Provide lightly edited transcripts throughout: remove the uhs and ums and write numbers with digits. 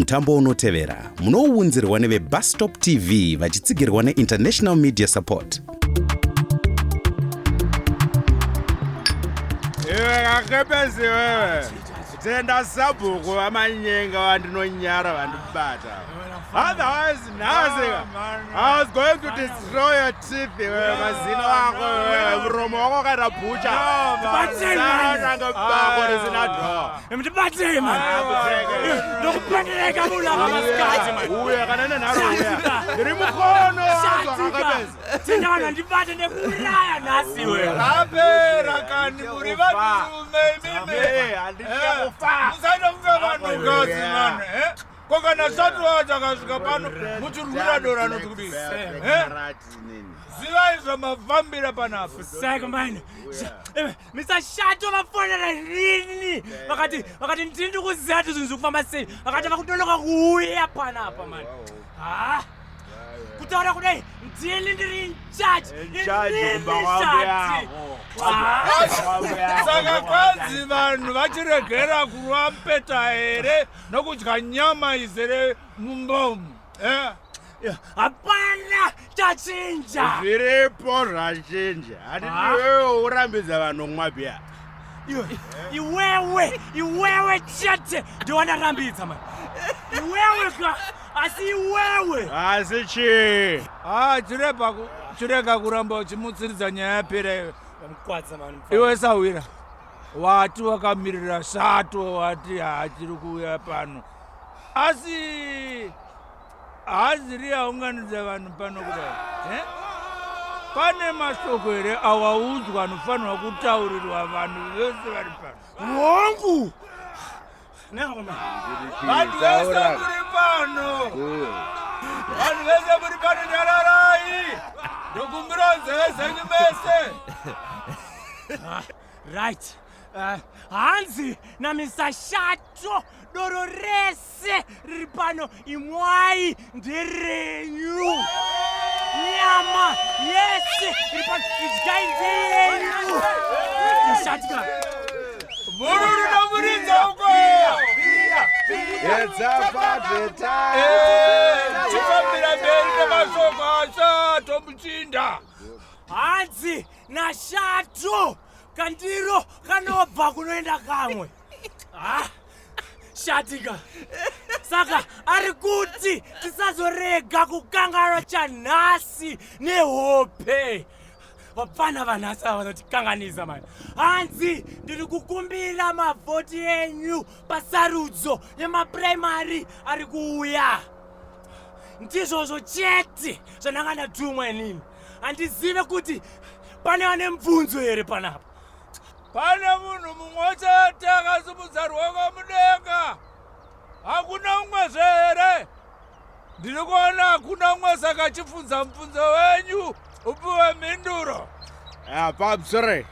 Mutambo unotevera munouunzirwa neveBustop TV vachitsigirwa neInternational Media Support. Iwe kakepesi wewe. Tenda sabhuku vamanyenga vandinonyara vandibata. Otherwise nhasi I was going to destroy your teeth iwe mazino ako iwe muromo wako wakaita bhucha. Tanga bako risina door. Ndibatsei man. Ndokupendereka mulava masikati man. Uya kana nenharo uya. Ndiri mukono wangu Tenda vanhu vandibate nekuuraya nhasi iwe. Rapera kani muri vanhurume imimi. Handichakufa. Musaita kunge vanhukadzi man. Eh? Ko kana shatu wacho akasvika pano muchirwira doro anoti kudii? Eh? Zivai zvamafambira panapa. Saka mine. Mr. Shato vafonera rini vakati vakati ndini ndikuziva kuti zvinhu zviri kufamba sei vakati vakutonoka kuuya panapa mani ha kutaura kudai ndini ndiri incharge saka kwanzi vanhu vachiregera kurwa mpeta here nokudya nyama izere mumbomu eh? Hapana chachinja. Zviripo zvachinja. Handiti iwewe urambidza vanhu kumwa bhiya. Iwewe, iwewe chete ndiwandarambidza mani. Iwewe ka asi iwewe. Asi chii? Ah, chireba chirega kuramba uchimutsiridza nyaya yapera iwe. Mukwadza mani. Iwe sahwira. Wati wakamirira shato wati haachiri kuuya pano. Asi Haaziri aunganidza vanhu pano kudai eh? Pane mashoko here awaudzwa anofanirwa kutaurirwa vanhu vese vari pano? Hongu! Vanhu vese muri pano, vanhu vese muri pano, nyararai, ndokumbira nzeve dzenyu mese. Ah, right. Hanzi naMr. Shato doro rese rese riri pano imwai nderenyu nyama yese iri pano idyai ndeyenyu ishatika Mhuru rinomuridza uko chifambira mberi nemashoko ashato muchinda hanzi nashato kandiro kanobva kunoenda kamwe ah. Shatika. Saka ari kuti tisazorega kukanganwa chanhasi nehope. Vapfana vanhasi ava vanotikanganisa mani. Hanzi ndiri kukumbira mavhoti enyu pasarudzo yemapuraimari ari kuuya. Ndizvozvo chete zvandanga ndatumwa inini. Handizive kuti pane vane mubvunzo here panapa. Pane munhu mumwe chete akasimudza ruoko mudenga. Hakuna umwezve here? Ndiri kuona hakuna umwe saka chibvunza mubvunzo wenyu upiwe mhinduro. Apa sorry.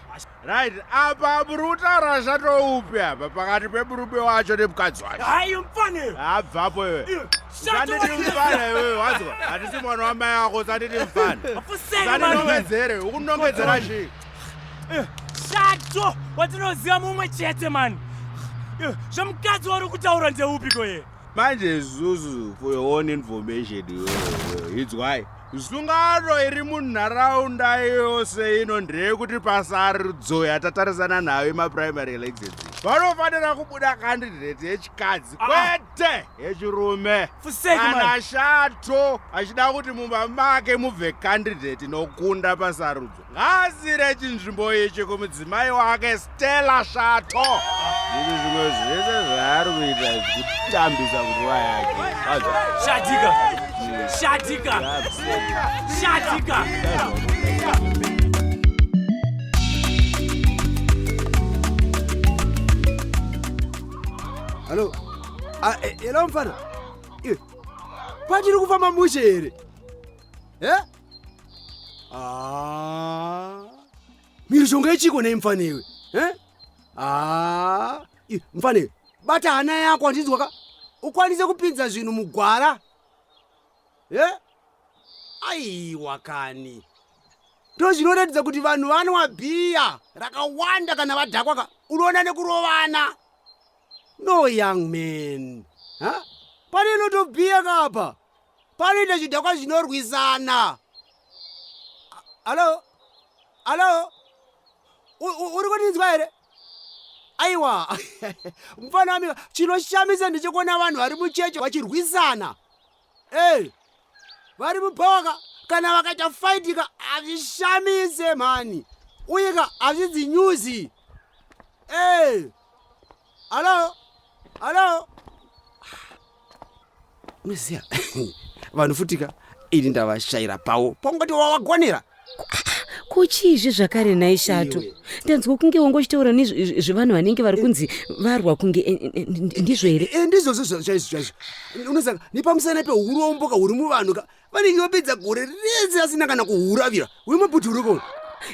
Right, apa muri kutaura zvatoupi apa pakati pemurume wacho nemukadzi wacho. Hayi mfane. Abvapo iwe. Usanditi mfana iwewe wanzwa. Hatisi mwana wamai ako usanditi mfana. Usandinongedzere, ukunongedzera chii? Eh, shato watinoziva mumwe chete mani eh, zvemukadzi wauri kutaura ndeupi koye manje zuzu for your own information iwewe idzwai sungano iri munharaunda yose ino ndeyekuti pasarudzo yatatarisana nayo yemaprimary elections vanofanira kubuda candidate yechikadzi ah. kwete yechirume kana shato achida kuti mumba make mubve candidate inokunda pasarudzo Ngaasire chinzvimbo ichi kumudzimai wake Stella Shato. Zviri zvimwe zvese zvaari kuita kutambisa nguva yake. Shatika. Shatika. Shatika. Hello. Ah, eh, hello mfana. Iwe. Pachiri kufamba mushe here? Eh? Ah. Mhirizhonga yechiko nei mfana iwe? Eh? Ah, mfana iwe. Bata hana yako handinzwa ka. Ukwanise kupinza zvinhu mugwara. Eh? Aiwa kani. Ndozvinoratidza kuti vanhu vanwa bhiya rakawanda kana vadhakwa ka. Unoona nekurovana. No young man. Ha? Pane inotobhiya kapa. Panoita zvidhakwa zvinorwisana. Hallo? Hallo? Uri kundinzwa here? Aiwa. Mfana wami, chinoshamisa ndechekuona vanhu vari mucheche vachirwisana. Hey, vari mubhoka kana vakaita fight ka hazvishamise mhani. Uye ka hazvidzi nyuzi. Hey. Hallo? Hallo? Unoziva vanhu futika ini ndavashayira pawo pongoti wawagonera. Ko chiizve zvakare nhai Shato? Ndanzwa kunge wangochitaura nezvevanhu vanenge vari kunzi varwa kunge ndizvo here? Eh, ndizvozvo chaizvo chaizvo. Unoziva nepamusana peurombo ka huri muvanhu ka vanenge vapedza gore rese asina kana kuhuravira. Wemabhuti uriko.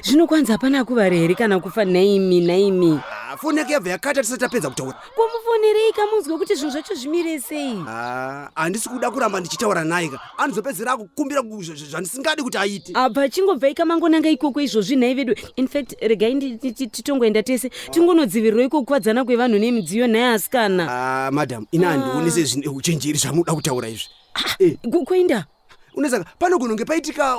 Zvino kwanzi hapana akuvara here kana kufa nhaimi nhaimi? Ah, foni yake yabva yakata tisati tapedza kutaura. Komufonerei kamunzwe kuti zvinhu zvacho zvimire sei? Ah, handisi kuda kuramba ndichitaura naye ka anozopedzera akukumbira zvandisingadi kuti aite. Abva chingobvai kamangonanga ikoko izvozvi nhai vedu. In fact regai titongoenda tese tingonodzivirirwa iko kukuvadzana kwevanhu nemidziyo nhai asikana. Ah, madam ini handioni sezvine uchenjeri zvamunoda kutaura izvi. Kuenda Unosaka panogona kunge paitika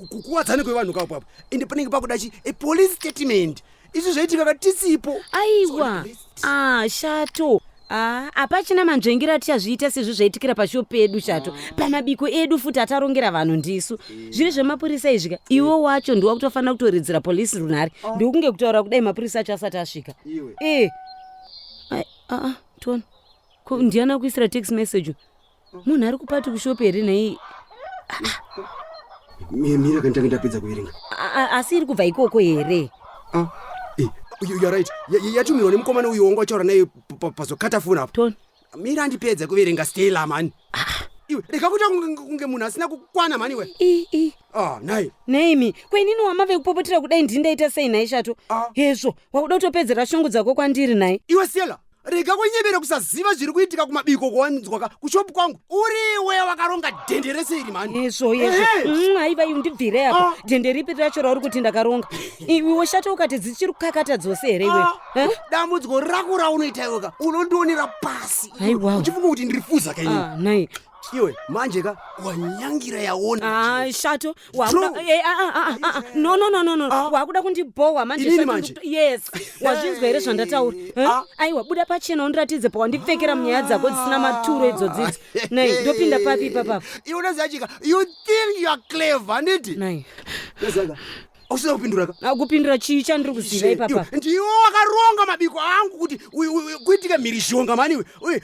kukuwadzana kwevanhu kapo apo ende panenge pakuda chi a police statement. Izvi zvaitika ka tisipo. Aiwa. Ah, Shato. Ah, hapachina manzvengero atichazviita sezvo zvaitikira pashopu pedu Shato. Pamabiko edu futi atarongera vanhu ndisu. Zviri zvemapurisa izvi ka iwe wacho ndiwa kutofanira kutoridzira polisi runhare. Ndokunge kutaura kudai mapurisa acho asati asvika. Iwe. Eh. Ai, ah, ah, tona. Ko ndiani akuisira text message? Munhu ari kupati kushopu here nhai? Mira kanditange ndapedza kuverenga. Asi iri kubva ikoko here? Ah, you are right. Yatumirwa nemukomana uyu wanga uchaura naye pazokata foni apo. Tona. Mira andipedze kuverenga Stella mani. Iwe rega kuita kunge munhu asina kukwana mani iwe. I i. Ah, nhai. Nhaimi, ko inini wamave kupopotera kudai ndini ndaita sei nhai Shato? Ah. Hezvo, wakuda kutopedzera shungu dzako kwandiri nhai. Iwe Stella, rega kunyebera kusaziva zviri kuitika kumabiko kwawanzwa ka kushopu kwangu. Uriwe wakaronga dhende rese iri mani. Hezvo, hezvo. Ehe. Haiva iwe ndibvire apa. Ah. Dhende ripi racho rauri kuti ndakaronga? Iwe Shato ukati dzichiri kukakata dzose here iwe? Ah. Eh? Dambudziko rako raunoita iwe ka unondionera pasi. Haiwa. Uchifunga kuti ndiri fuza ka inini. Ah, nhai. Iwe manje ka wanyangira yaona. Ah, Shato, wakuda True. eh, ah, ah, ah, ah, ah. No, no, no, no, no. Ah. Wakuda kundibhowa manje. Inini Shato, manje? Yes. Wazvinzwa here zvandataura? Eh? Ah. Aiwa, buda pachena undiratidze pawandipfekera munyaya dzako dzisina maturo idzodzidzo. Nai, ndopinda papi ipapapa? Iwe unoziva chika, you think you are clever, handiti? Nai. Unoziva ka? Usina kupindura ka? Akupindura chii chandiri kuziva ipapa? Iwe, ndiwe wakaronga mabiko angu kuti kuitike mhirizhonga mani iwe.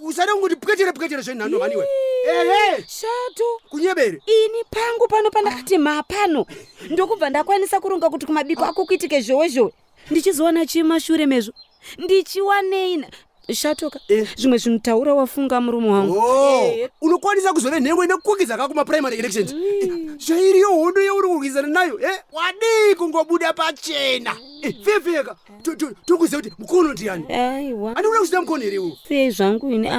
Usade kungoti pwetere pwetere zvenhando mani iwe. Ehe. Shato. Kunyebere. Ini pangu pano pandakati mapano ndokubva ndakwanisa kuronga kuti kumabiko ako kuitike zhowe zhowe. Ndichizowana chii mashure mezvo? Ndichiwanei? Shatoka. Eh. Zvimwe zvinhu taura wafunga murume wangu. Oh, Eh. unokwanisa kuzove nhengo inokukidza ka kumaprimary elections. Zvairiyo hondo yauri kurwisana nayo. Wadii kungobuda pachena. Fefeka. Tokuziva kuti mukono ndiani. Aiwa. Andikuda kuziva mukono here iwe? Sei zvangu ini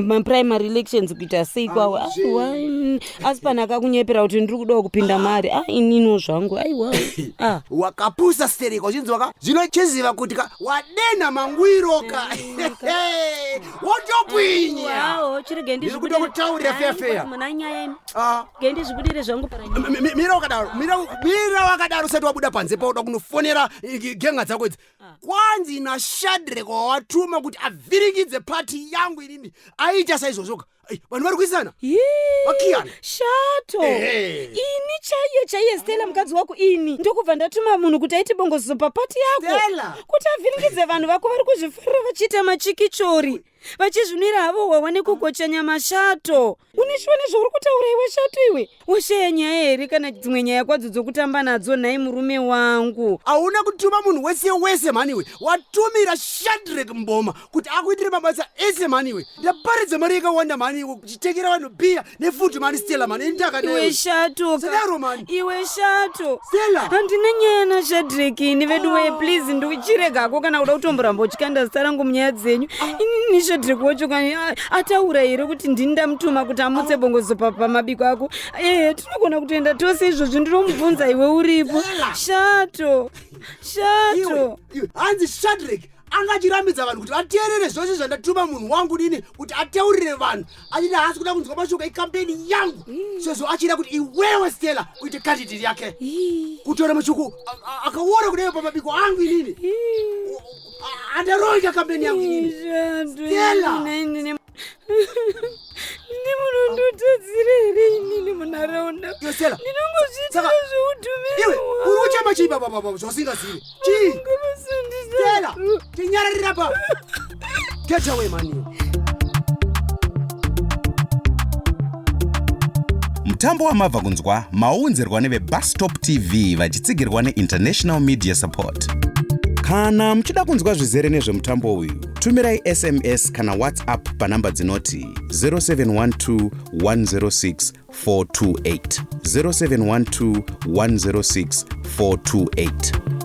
maprimary elections kuita sei kwawo? Aiwa, asi pana akakunyepera kuti ndiri kudawo kupinda mari. Ah, ininiwo zvangu. Aiwa. Ah. Wakapusa stereka uchinzwa ka? Zvino chiziva kuti ka wadena mangwiro ka. Wotopwinya. Aiwawo, chirege Ndiri kuda kutaurira Aiwa, feya feya. muna nyaya imi. Ah. Ge ndizvibudire zvangu paranyaya. Mira wakadaro, mira wakadaro usati wabuda panze pauda kunofonera genga dzako idzi. Kwanzi naShadrack wawatuma kuti avhiringidze pati yangu inini. Aita saizvozvoka. Vanhu vari kuisana. Yee, Vakiyana. Shato. Ehe. Ini chaiye chaiye Stella mukadzi wako ini. Ndokubva ndatuma munhu kuti aite bongozozo papati yako. Stella. Kuti avhiringidze vanhu vako vari kuzvifarira vachiita machikichori. Vachizvinwira havo hwawa nekugocha nyama Shato. Une shuwa nezvauri kutaura iwe Shato iwe? Washaya nyaya here kana dzimwe nyaya kwadzo dzokutamba nadzo nhai murume wangu? Hauna kutuma munhu wese wese mhani iwe. Watumira Shadrack Mboma kuti akuitire mabasa ese mhani iwe. Ndaparidza mari yakawanda mhani iwe kuchitekera vanhu bhiya nefuti mhani Stella mhani. Ini ndakadai. Iwe Shato. Sadaro mhani. Iwe Shato. Stella. Handina nyaya naShadrack ini vedu wee, please ndichiregako kana kuda kutomboramba uchikanda zita rangu munyaya dzenyu. Inini Shadrack wacho kani ataura here kuti ndini ndamutuma kuti amutse bongozo pamabiko ako? Tinogona kutoenda tose izvozvi, ndinomubvunza iwe uripo. Stella. Shato. Shato. Iwe, iwe, hanzi Shadrack Anga achirambidza vanhu kuti vateerere zvose zvandatuma munhu wangu nini kuti ateurire vanhu, achiti haasi kuda kunzwa mashoko ekampeni yangu, sezvo achida kuti iwewe Stella uite candidate yake. Kutaura mashoko akaora kudaiyo pamabiko angu inini, andaroita kampeni yangu inini. Stella! Ndimunondotadzira here inini munharaunda? Iwe Stella, ndinongozviitira Saka- iwe zveutumirwa. Uri kuchema chii baba zvausingazivi chii? Stella, tinyararira pa. Get away, man. Mutambo wamabva kunzwa maunzirwa neveBustop TV vachitsigirwa neInternational Media Support. Kana muchida kunzwa zvizere nezvemutambo uyu, tumirai SMS kana WhatsApp panhamba dzinoti 0712 106 428, 0712 106 428.